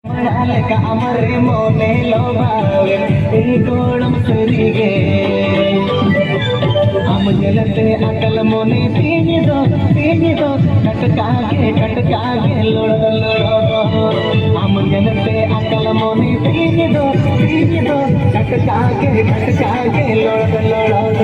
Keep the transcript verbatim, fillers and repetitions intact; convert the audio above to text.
ᱢᱟᱲᱟᱝ ᱞᱮᱠᱟ ᱟᱢᱨᱮ ᱢᱚᱱᱮ ᱞᱚᱵᱟᱣᱮᱱ, ᱮ ᱜᱚᱲᱚᱢ ᱥᱟᱹᱨᱤᱜᱮ᱾ ᱟᱢ ᱧᱮᱞᱛᱮ ᱟᱠᱟᱞ ᱢᱚᱱᱮ ᱛᱤᱧ ᱫᱚ, ᱛᱤᱧ ᱫᱚ ᱴᱟᱴᱠᱟ ᱜᱮ, ᱴᱟᱴᱠᱟ ᱜᱮ ᱞᱚᱲᱚ, ᱞᱚᱲᱚ᱾ ᱟᱢ ᱧᱮᱞᱛᱮ ᱟᱠᱟᱞ ᱢᱚᱱᱮ ᱛᱤᱧ ᱫᱚ, ᱛᱤᱧ ᱫᱚ ᱴᱟᱴᱠᱟ ᱜᱮ, ᱴᱟᱴᱠᱟ ᱜᱮ ᱞᱚᱲᱚ, ᱞᱚᱲᱚ᱾